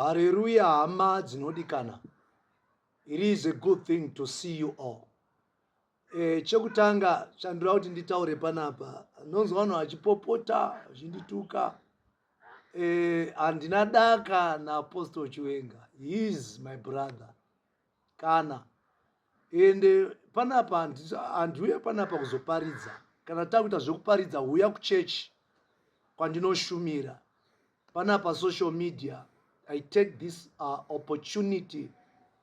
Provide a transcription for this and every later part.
Hareruya hama dzinodikana. It is a good thing to see you all. E, chekutanga chandira kuti nditaure panapa ndonzwa vanhu vachipopota vachindituka. E, handina daka naApostle Chiwenga. He is my brother. Kana ende panapa handiuye panapa kuzoparidza. Kana takuita zvekuparidza huya kuchechi kwandinoshumira. Panapa social media, I take this opportunity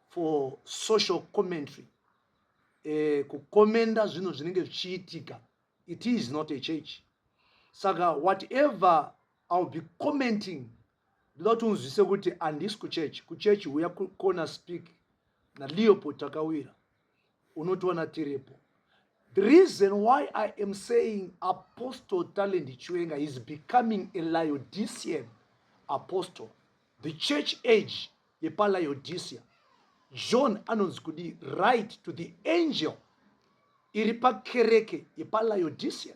for social commentary, kukomenda zvinhu zvinenge zvichiitika. It is not a church, saka whatever I'll be commenting, ndoda kuti unzwise kuti handisi kuchurch. Kuchurch huya kuCorner Speak naLeopold Takawira, unotiwana tiripo. The reason why I am saying Apostle Talent Chiwenga is becoming a Laodicean apostle, the church age yepaLaodicea, John anonzi kudi write to the angel iri pakereke yepaLaodicean.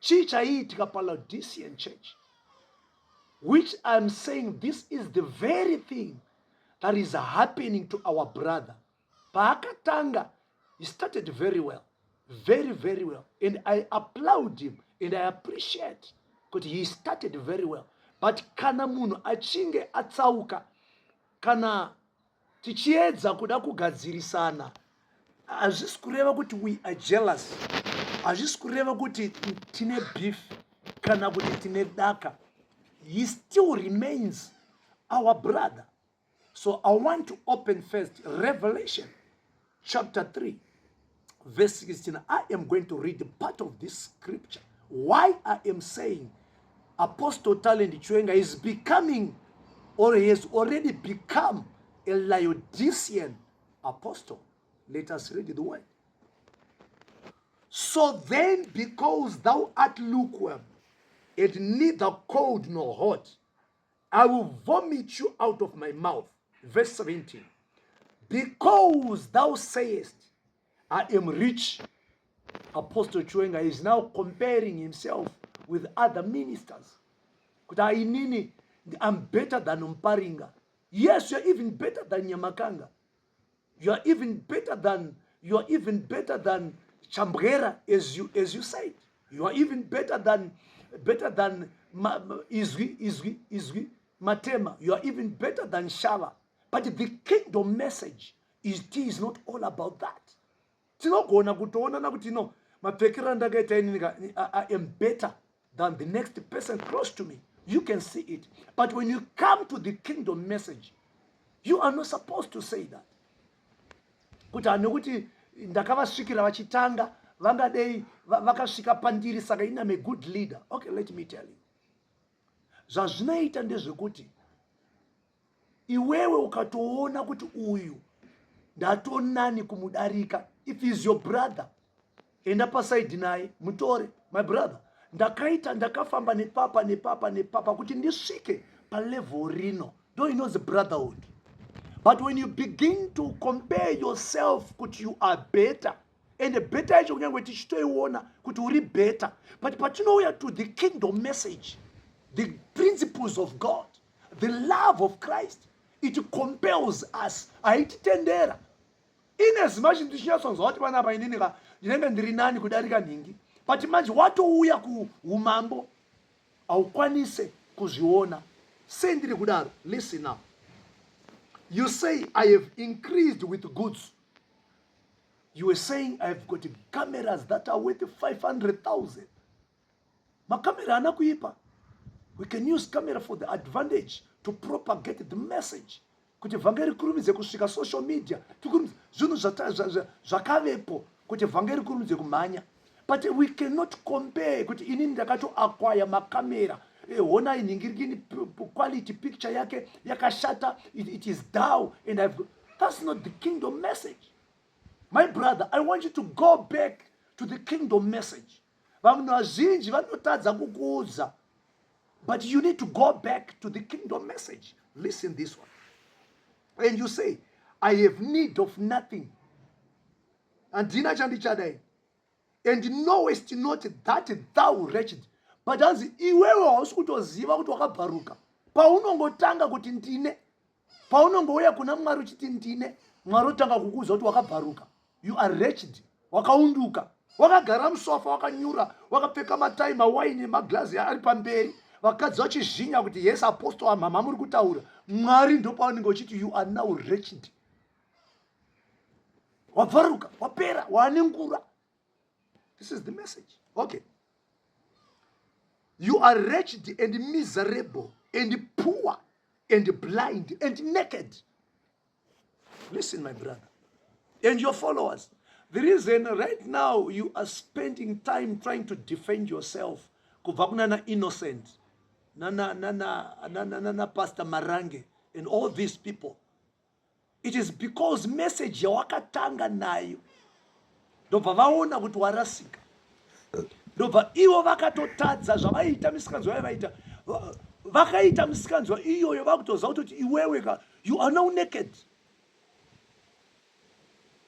Chii chaiitika paLaodicean church, which I'm saying this is the very thing that is happening to our brother? Paakatanga, he started very well, very very well, and I applaud him and I appreciate kuti he started very well. But kana munhu achinge atsauka, kana tichiedza kuda kugadzirisana, hazvisi kureva kuti we are jealous, hazvisi kureva kuti tine beef kana kuti tine daka. He still remains our brother. So I want to open first Revelation chapter 3 verse 16. I am going to read part of this scripture, why I am saying Apostle Talent Chiwenga is becoming or he has already become a Laodicean apostle. Let us read the word. "So then, because thou art lukewarm and neither cold nor hot, I will vomit you out of my mouth." Verse 17. "Because thou sayest, 'I am rich.'" Apostle Chiwenga is now comparing himself with other ministers. Kuti inini, I'm better than Mparinga. Yes, you're even better than Nyamakanga. You are even better than Chambwera, as you said. You are even better than Izwi Izwi Izwi Matema. You are even better than Shava. But the kingdom message is not all about that. Tinogona kutoonana kuti no, mapfekero andakaita inini, I am better than the next person close to me. You can see it. But when you come to the kingdom message, you are not supposed to say that. Kuti hanekuti ndakavasvikira vachitanga, vangadei vakasvika pandiri, saka ini am a good leader. Okay, let me tell you, zvazvinoita ndezvekuti iwewe ukatoona kuti uyu ndatonani kumudarika, if is your brother, enda paside naye, mutore, "My brother, ndakaita, ndakafamba nepapa nepapa nepapa kuti ndisvike palevel rino." Ndo inonzi brotherhood. But when you begin to compare yourself kuti you are better, and better yacho kunyange tichitoiona kuti uri better, but patinouya to the kingdom message, the principles of God, the love of Christ, it compels us, haititendera. In as much ndichinyatsonzwa kuti panapa inini ka ndinenge ndiri nani kudarika nhingi, but manje watouya kuumambo, haukwanise kuzviona. Sei ndiri kudaro? Listen now. "You say, 'I have increased with goods.'" You were saying, "I've got cameras that are worth 500,000." Makamera haana kuipa. We can use camera for the advantage to propagate the message, kuti vhangeri rikurumidze kusvika. Social media, zvinhu zvakavepo kuti vhangeri rikurumidze kumhanya. But we cannot compare kuti inini ndakatoacquire makamera, honai nhingirikini, quality picture yake yakashata, it is down and I've got. That's not the kingdom message, my brother. I want you to go back to the kingdom message. Vanhu vazhinji vanotadza kukuudza, but you need to go back to the kingdom message. Listen this one. "And you say, 'I have need of nothing.'" Handina chandichadai. "And knowest not that thou wretched." But hanzi iwewe hausi kutoziva kuti wakabvaruka. Paunongotanga kuti ndine, paunongouya kuna Mwari uchiti ndine, Mwari otanga kukuudza kuti wakabvaruka, you are wretched, wakaunduka, wakagara musofa, wakanyura, wakapfeka matai, mawaini nemaglazi ari pamberi, vakadzi vachizhinya kuti yes apostle, amhamha muri kutaura. Mwari ndopaunenge uchiti you are now wretched, wabvaruka, wapera, waane ngura. This is the message. Okay, you are wretched and miserable and poor and blind and naked. Listen, my brother and your followers, the reason right now you are spending time trying to defend yourself kubva kunana Innocent, nana nana nana nana Pastor Marange and all these people, it is because message yawakatanga nayo, ndobva vaona kuti warasika, ndobva ivo vakatotadza zvavaiita, misikanzwa yavaita, vakaita misikanzwa iyoyo, vakutoziva kutoti iwewe ka, you are now naked.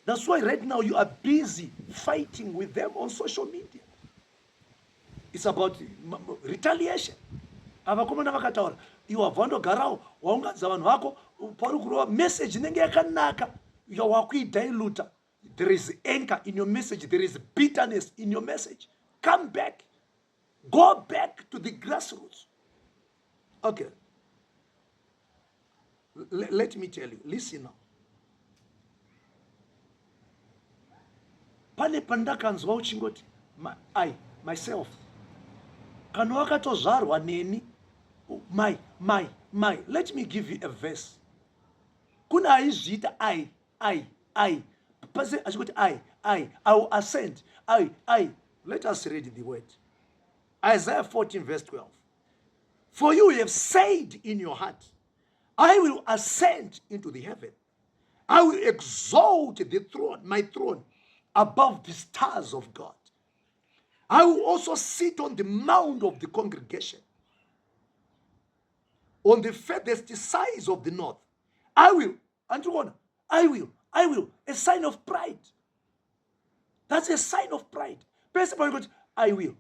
That's why right now you are busy fighting with them on social media. It's about retaliation. Avakomana vakataura, iwe wabva wandogarawo, waunganidza vanhu vako, pauri kurova message inenge yakanaka, wakuidiluta. There is anger in your message, there is bitterness in your message. Come back, go back to the grassroots. Okay, let me tell you, listen now. Pane pandakanzwa uchingoti I myself, kana wakatozvarwa neni, my my my. Let me give you a verse. Kuna aizviita I, I, I, pase achikuti I will ascend, I. Let us read the word. Isaiah 14 verse 12. For you have said in your heart, I will ascend into the heaven, I will exalt the throne, my throne, above the stars of God. I will also sit on the mount of the congregation, on the furthest sides of the north. I will, andikuona, I will, I will, a sign of pride. That's a sign of pride. Pese panoti I will,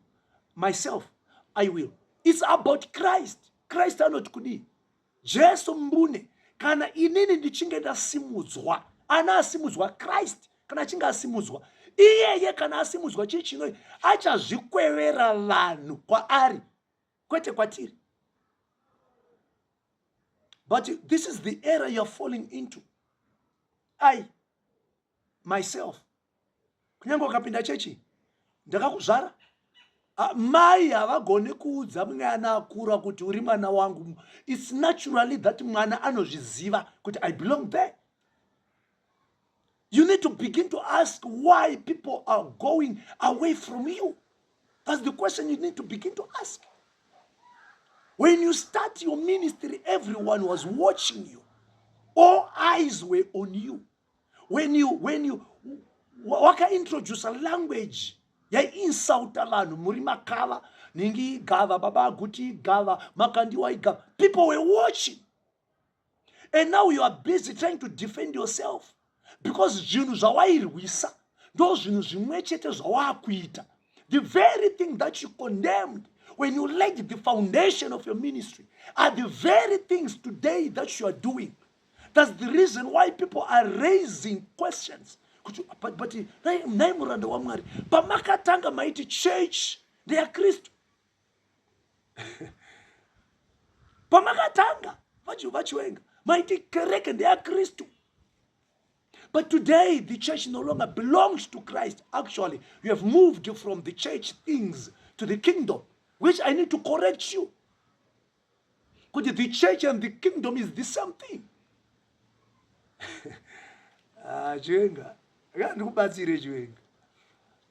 myself, I will. It's about Christ. Christ anoti kudii? Jesu mbune, kana inini ndichinge ndasimudzwa, ana asimudzwa Christ, kana achinge asimudzwa iyeye, kana asimudzwa, chii chinoi? Achazvikwevera vanhu kwaari, kwete kwatiri. But this is the era you're falling into. I myself. Kunyange ukapinda chechi, ndakakuzvara. Mai havagoni kuudza mwana akura kuti uri mwana wangu. It's naturally that mwana anozviziva kuti I belong there. You need to begin to ask why people are going away from you. That's the question you need to begin to ask. When you start your ministry, everyone was watching you. All eyes were on you. When you wakaintroduce a language yaiinsulta vanhu, muri makava, ningi igava, baba guti igava, Makandiwa igava, people were watching. And now you are busy trying to defend yourself because zvinhu zvawairwisa ndo zvinhu zvimwe chete zvawaakuita. The very thing that you condemned when you laid the foundation of your ministry are the very things today that you are doing. That's the reason why people are raising questions kuti but nhai muranda waMwari, pamakatanga maiti church ndeyaKristu. Pamakatanga, vaChiwenga, maiti kereke ndeyaKristu. But today the church no longer belongs to Christ. Actually, you have moved from the church things to the kingdom, which I need to correct you kuti the church and the kingdom is the same thing. Ah, Chiwenga, akaa ndikubatsire. Chiwenga,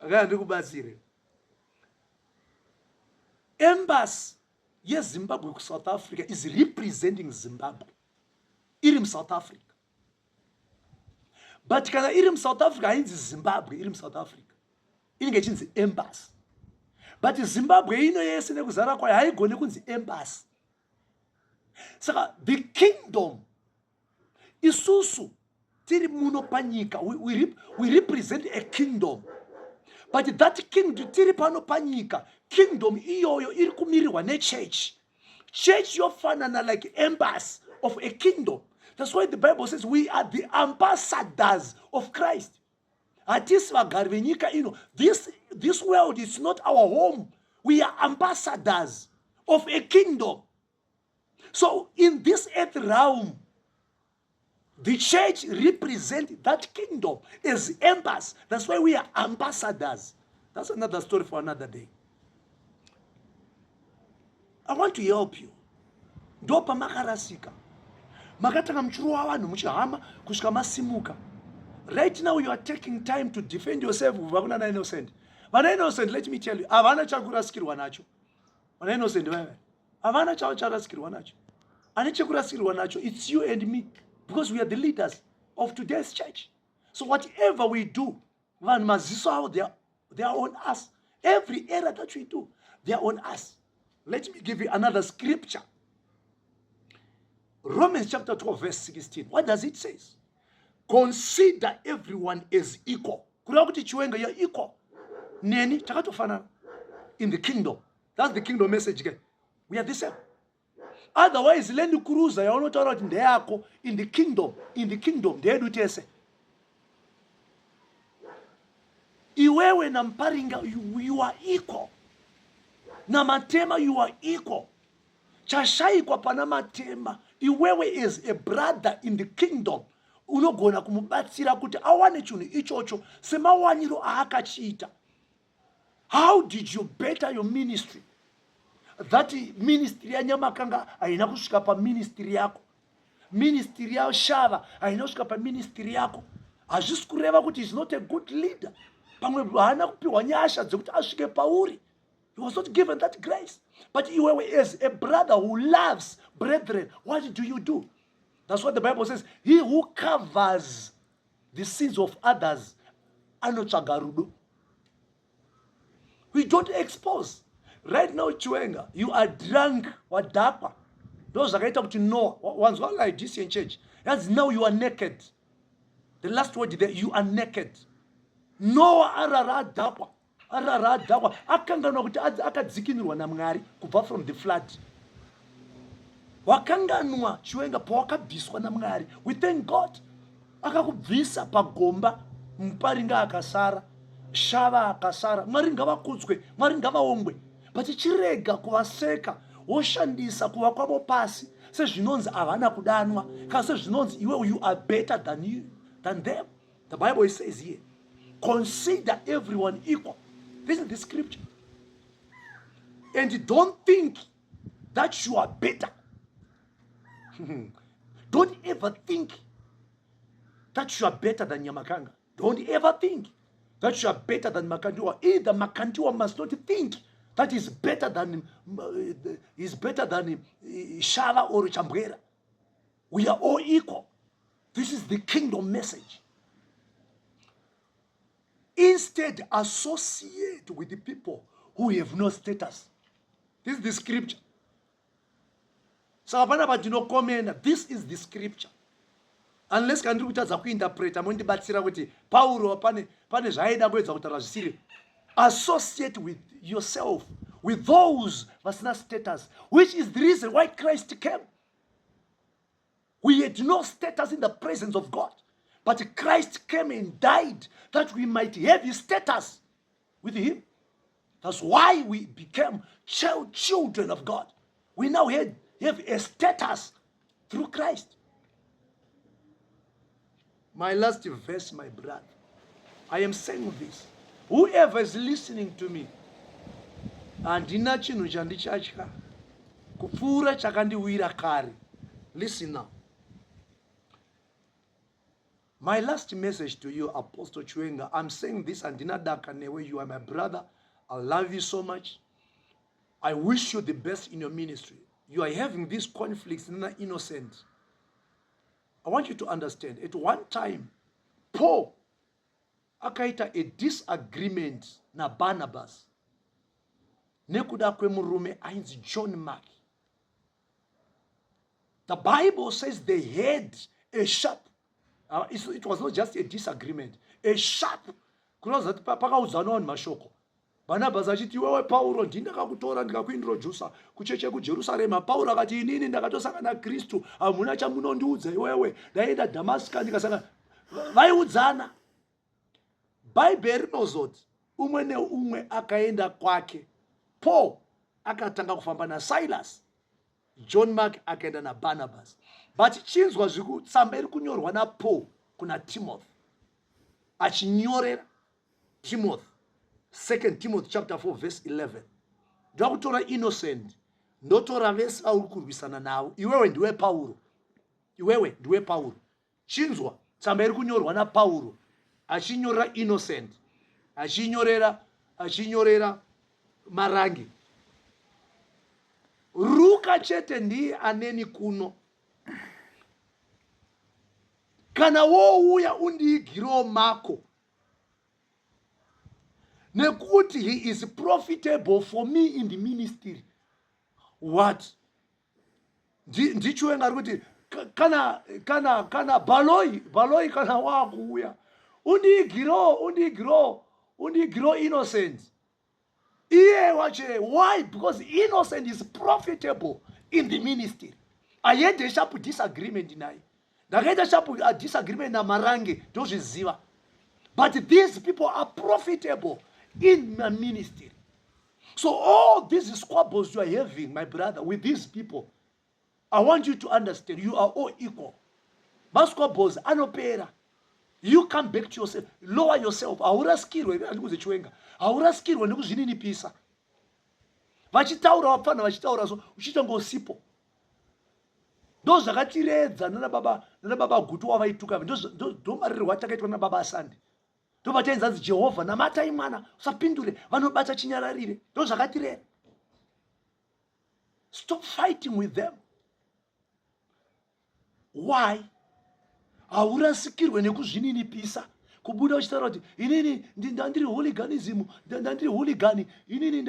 akaa ndikubatsire. Embassy yeZimbabwe kuSouth Africa is representing Zimbabwe iri muSouth Africa. But kana iri muSouth Africa, hainzi Zimbabwe iri muSouth Africa, inenge ichinzi embassy. But Zimbabwe ino yese nekuzara kwayo haigoni kunzi embassy. Saka the kingdom, isusu tiri muno panyika, we represent a kingdom, but that kingdom tiri pano panyika, kingdom iyoyo iri kumirirwa nechechi. Church yofanana like embassy of a kingdom. That's why the Bible says we are the ambassadors of Christ. Hatisi vagari venyika ino. This world is not our home. We are ambassadors of a kingdom. So in this earth realm, the church represent that kingdom as embassy. That's why we are ambassadors. That's another story for another day. I want to help you. Ndo pamakarasika. Makatanga muchirova vanhu muchihama kusvika masimuka. Right now you are taking time to defend yourself kubva kuna Innocent. Vana Innocent, let me tell you, havana chakurasikirwa nacho. Vana Innocent vaya havana chavo charasikirwa nacho. Ane chekurasikirwa nacho, it's you and me, because we are the leaders of today's church. So whatever we do, vanhu maziso avo, they are on us. Every error that we do, they are on us. Let me give you another scripture. Romans chapter 12 verse 16. What does it say? Consider everyone as equal. Kureva kuti Chiwenga, you're equal neni, takatofanana in the kingdom. That's the kingdom message ke. We are the same. Otherwise Land Cruiser yaunotaura kuti ndeyako, in the kingdom, in the kingdom ndeyedu tese. Iwewe naMuparinga, you are equal. NaMatema, you are equal. Chashayikwa pana Matema, iwewe as a brother in the kingdom unogona kumubatsira kuti awane chinhu ichocho semawaniro aakachiita. How did you better your ministry that ministry yaNyamakanga haina kusvika paministry yako, ministry yaShava haina kusvika paministry yako? Hazvisi kureva kuti is not a good leader. Pamwe haana kupiwa nyasha dzekuti asvike pauri. He was not given that grace. But iwewe as a brother who loves brethren, what do you do? That's what the Bible says: he who covers the sins of others anotsvaga rudo. We don't expose. Right now, Chiwenga, you are drunk, wadhakwa. Ndo zvakaita kuti Noah wanzwa Laodicean church yanzi now you are naked. The last word there, you are naked. Noah arara adhakwa, arara adhakwa, akanganwa kuti akadzikinurwa naMwari kubva from the flood. Wakanganwa, Chiwenga, pawakabviswa naMwari. We thank God akakubvisa pagomba. Muparinga akasara, Shava akasara. Mwari ngavakudzwe, Mwari ngavaongwe. But chirega kuvaseka, woshandisa kuva kwavo pasi sezvinonzi havana kudanwa, kana sezvinonzi iwe you are better than you, than them. The Bible says here, consider everyone equal. This is the scripture. And don't think that you are better. Don't ever think that you are better than Nyamakanga. Don't ever think that you are better than Makandiwa. Either Makandiwa must not think that is better than Shava or Chambwera. We are all equal. This is the kingdom message. Instead, associate with the people who have no status. This is the scripture. Saka panapa ndinokomenda. This is the scripture. Unless kana ndiri kutadza kuinterpreta, mondibatsira kuti Pauro pane zvaaida kuedza kutaura zvisiri. Associate with yourself with those vasina status, which is the reason why Christ came. We had no status in the presence of God, but Christ came and died that we might have his status with him. That's why we became children of God. We now have a status through Christ. My last verse, my brother. I am saying this. Whoever is listening to me, handina chinhu chandichatya kupfuura chakandiwira kare. Listen now. My last message to you, Apostle Chiwenga, I'm saying this, handina daka newe, you are my brother. I love you so much. I wish you the best in your ministry. You are having these conflicts, not Innocent. I want you to understand, at one time, Paul akaita a disagreement naBarnabas nekuda kwemurume ainzi John Mark. The Bible says they had a sharp, it was not just a disagreement, a sharp, kunoza kuti pakaudzana vanhu mashoko. Bhanabhasi achiti, iwewe Pauro, ndini ndakakutora ndikakuintrodusa kucheche yekuJerusarema. Pauro akati, inini ndakatosangana naKristu, hamuna chamunondiudza iwewe. Ndaenda Dhamasika ndikasangana. Vaiudzana. Bhaibheri rinozoti umwe neumwe akaenda kwake. Paul akatanga kufamba naSilas, John Mark akaenda naBarnabas. But chinzwa zvikutsamba iri kunyorwa naPaul kuna Timothy, achinyorera Timothy, 2 Timothy chapter 4 verse 11. Ndakutora Innocent, ndotora vese vauri kurwisana navo. Iwewe ndiwe Pauro, iwewe ndiwe Pauro. Chinzwa tsamba iri kunyorwa naPauro achinyorera Innocent, achinyorera Marange. Ruka chete ndiye aneni kuno. Kana wouya undiigirewo Mako, nekuti he is profitable for me in the ministry. What? Ndichiwenga ari kuti kana Baloi kana wakuuya undiigirewo Innocent. Iye wache. Why? Because Innocent is profitable in the ministry. I had a sharp disagreement naye, ndakaita sharp disagreement naMarange, ndozviziva, but these people are profitable in my ministry. So all these squabbles you are having, my brother, with these people, I want you to understand you are all equal. Masquabbles anopera. You come back to yourself, lower yourself. Haurasikirwe, handikuze Chiwenga, haurasikirwe nekuzvininipisa. Vachitaura vapfana vachitaura so uchiita ngosipo. Ndo zvakatiredza nana baba Gutu wavaituka, ndo marirwo atakaitwa nababa Asande. Ndobatainzanzi Jehovha namatai mwana usapindure, vanobata chinyararire. Ndo zvakatirera. Stop fighting with them. Why? Haurasikirwe nekuzvininipisa. Kubuda uchitaura kuti inini ndandiri hooliganism, ndandiri hooligan, inini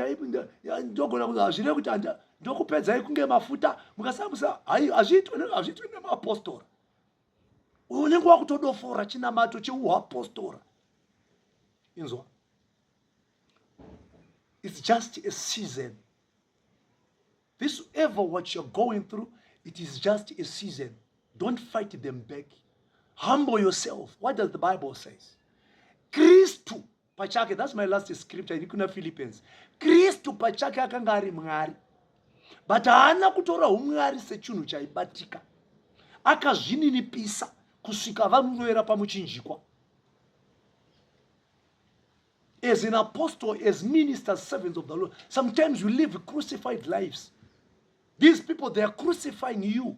ndogona kuti hazvireve kuti ndokupedzai kunge mafuta mukasamusa. Hai, hazviitwe nemapostora. Unenge wakutodofora chinamato cheuapostora. Inzwa, it's just a season. This ever what you're going through, it is just a season. Don't fight them back. Humble yourself. What does the Bible says? Kristu pachake, that's my last scripture iri kuna Philippians. Kristu pachake akanga ari Mwari, but haana kutora umwari sechinhu chaibatika. Akazvininipisa kusvika vamurovera pamuchinjikwa. As an apostle, as ministers, servants of the Lord, sometimes we live crucified lives. These people, they are crucifying you,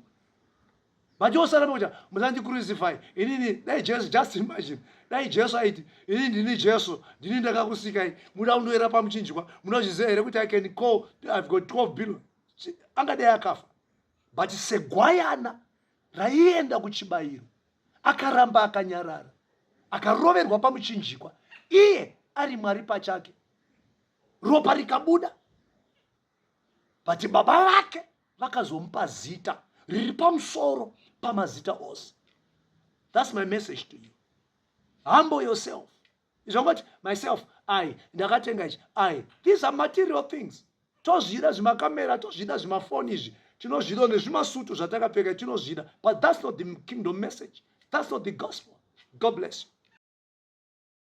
but osaramba kuti musandicrucify inini. Dai Jesu, just imagine, dai Jesu aiti, "Inini ndini Jesu, ndini ndakakusikai, muda kundoera pamuchinjikwa, munozviziva here kuti I can call, I've got 12 billion?" Angadai akafa. But segwayana raienda kuchibayiro, akaramba akanyarara, akaroverwa pamuchinjikwa, iye ari Mwari pachake, ropa rikabuda. But Baba vake vakazomupa zita riri pamusoro pamazita ose. That's my message to you. Humble yourself. Izvangoti myself, I ndakatenga ichi, I, these are material things. Tozvida zvimakamera, tozvida zvimafoni izvi, tinozvida nezvimasutu zvatakapfeka, tinozvida, but that's not the kingdom message. That's not the gospel. God bless you.